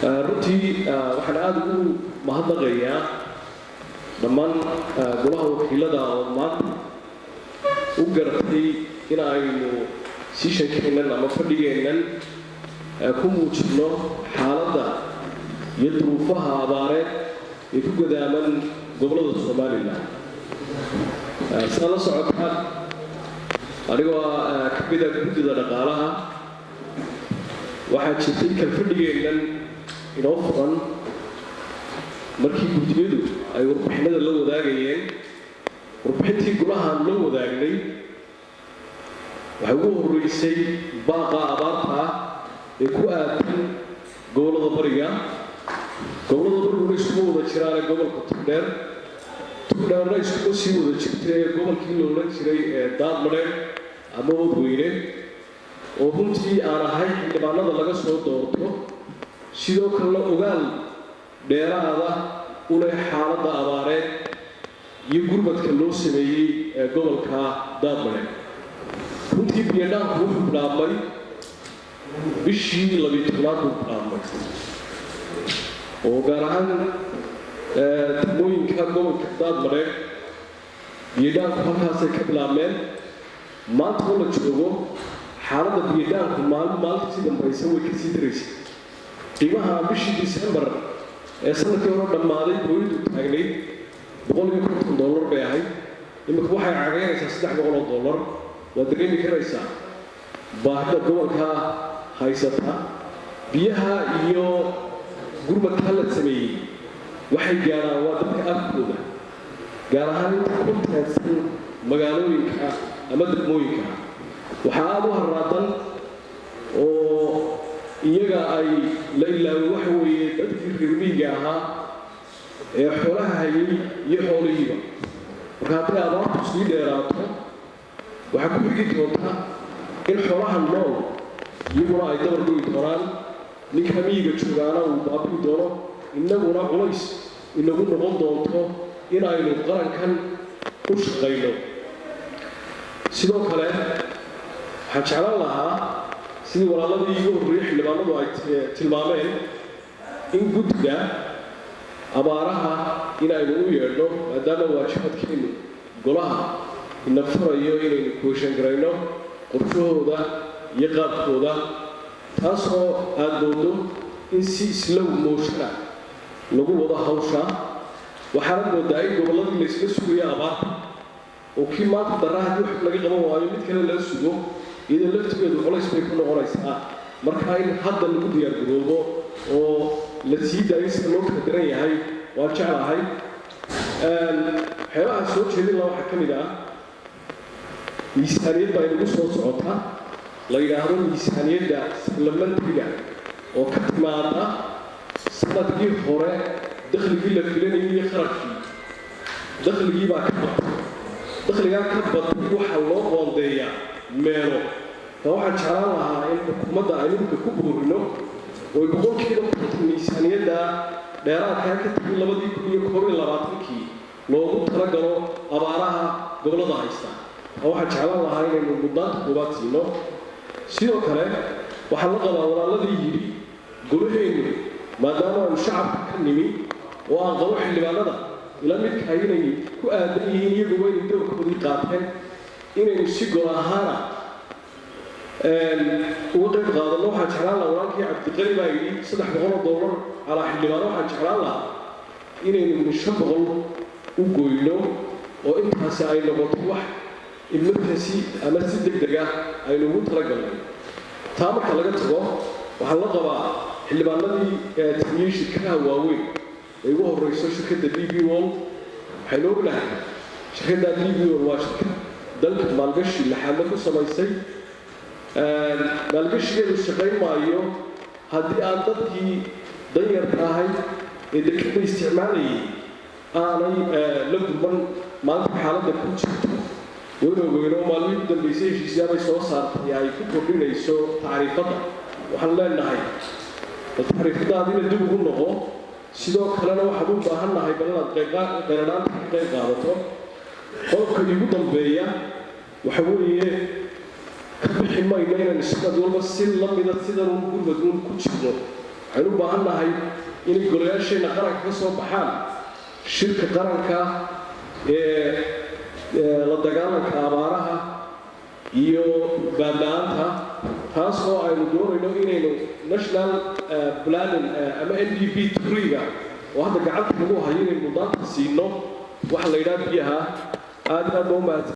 Runtii waxaan aada ugu mahadnaqayaa dhammaan golaha wakiilada oo maanta u garatay in aynu sessionkeennan ama fadhigeennan ku muujinno xaaladda iyo duruufaha abaareed ee ku gadaaman gobollada Somaliland. Sidaad la socotaan, anigoo ka mida guddida dhaqaalaha, waxaa jirtay kalfadhigeennan inoo furan markii guddiyadu ay warbixinada la wadaagayeen. Warbixintii golahaan la wadaagnay waxay ugu horreysay baaqa abaarta ah ee ku aadan gobollada bariga. Gobollada bariguna iskuma wada jiraane gobolka Togdheer, Togdheerna iskuma sii wada jirta ee gobolkii la odhan jiray ee Daadmadheer ama Wadweyne, oo runtii aan ahay xildhibaanada laga soo doorto, sidoo kalena ogaal dheeraada u leh xaaladda abaareed iyo gurmadka loo sameeyey ee gobolka Daadmadheer. Runtii biyodhaanku wuxuu bilaabmay bishii 12aad buu bilaabmay, oo gaar ahaan degmooyinka gobolka Daadmadheer biyodhaanku halkaasay ka bilaabmeen. Maanta oo la joogo, xaaladda biyodhaanku maalin maalinta si dambaysa way kasii daraysa. Qiimaha bishii Disembar ee sanadkii hore dhammaaday booyadu taagnayd $150 bay ahayd, imika waxay cagaynaysaa $300. Waad dareemi karaysaa baahida gobolka haysata. Biyaha iyo gurmadka la sameeyey waxay gaadhaan waa dadka afkooda, gaar ahaan inta ku teedsan magaalooyinka ama degmooyinka. Waxaa aada u haraadan oo iyaga ay la ilaaway waxa weeye dadkii reer miyiga ahaa ee xoolaha hayay iyo xoolihiiba. Marka hadday abaartu sii dheeraato, waxaa ku xigi doonta in xoolaha nool iyaguna ay dabar goyi doonaan, ninka miyiga joogaana uu baabi'i doono, innaguna culays inagu noqon doonto in aynu qarankan u shaqayno. Sidoo kale waxaan jeclaan lahaa, sidii walaaladii iigu horreeyey xildhibaanadu ay tilmaameen, in guddiga abaaraha in aynu u yeedhno, maadaama waajibaadkeennu golaha ina farayo inaynu question garayno qorshahooda iyo qaabkooda, taasoo aada moodo in si slow motion ah lagu wado hawsha. Waxaanad moodaa in gobolladii laysla sugayo abaarta, oo kii maanta darra haddii wax laga qaban waayo mid kale laga sugo, iyadoo laftigeedu culays bay ku noqonaysaa. Marka in hadda lagu diyaargaroobo oo la sii daayo sida loo kala daran yahay waan jeclahay. Waxyaabaha soo jeedin laha waxaa ka mid ah miisaaniyad baa inagu soo socota la yidhaahdo miisaaniyadda supplementary-ga, oo ka timaada sanadkii hore dakhligii la filanayay iyo kharashkii. Dakhligii baa ka batay, dakhligaa ka batay waxaa loo qoondeeyaa meelo. Ka waxaan jeclaan lahaa in xukuumadda aynu imika ku boorino oo ay 50% miisaaniyadda dheeraadkaa ka tegin 2021-kii loogu talagalo abaaraha gobollada haysta. Waxaan jeclaan lahaa inaynu mudnaanta koowaad siino. Sidoo kale waxaa la qabaa walaaladii yidhi golaheennu, maadaama aynu shacabka ka nimi oo aan qabo xildhibaanada ila midkahay inay ku aadan yihiin iyaguba inay doorkoodii qaateen, inaynu si gol ahaana uga qayb qaadano. Waxaan jeclaan lahaa, walaalkii Cabdiqani baa yidhi $300 calaa xildhibaano, waxaan jeclaan lahaa inaynu min 500 u goyno oo intaasi ay noqoto wax emergency ama si deg deg ah aynu ugu talagalnay. Taa marka laga tago, waxaa la qabaa xildhibaanadii tiriyey shirkadaha waaweyn ee ugu horreyso shirkadda DP World. Waxaynu ognahay shirkadda DP World waa shirkad dalka maalgashi laxaadla ku samaysay. Maalgashigeedu shaqayn maayo haddii aan dadkii danyarta ahayd ee dekadda isticmaalayay aanay la gurman. Maanta xaaladda ku jirto waynu ogeyno. Maalmihii u dambeysay heshiisyaabay soo saartay ay ku kordhinayso tacriifadda. Waxaan leenahay, bal tacriifadaadina dib ugu noqo, sidoo kalena waxaad u baahan nahay bal inaad qayladhaanta ka qayb qaadato. Qodobka iigu dambeeya waxa weeye, ka bixi mayno inaynu sanad walba si la mida sidanuun gurmaduun ku jirno. Waxaynu u baahan nahay inay golayaasheenna qaranka ka soo baxaan shirka qaranka ee la dagaalanka abaaraha iyo baadla-aanta, taas oo aynu doonayno inaynu national planning ama NDP 3-ga oo hadda gacanta lagu hayo inaynu muddaanta siino waxa la yidhaha biyaha. Aad aad baa u mahadsan.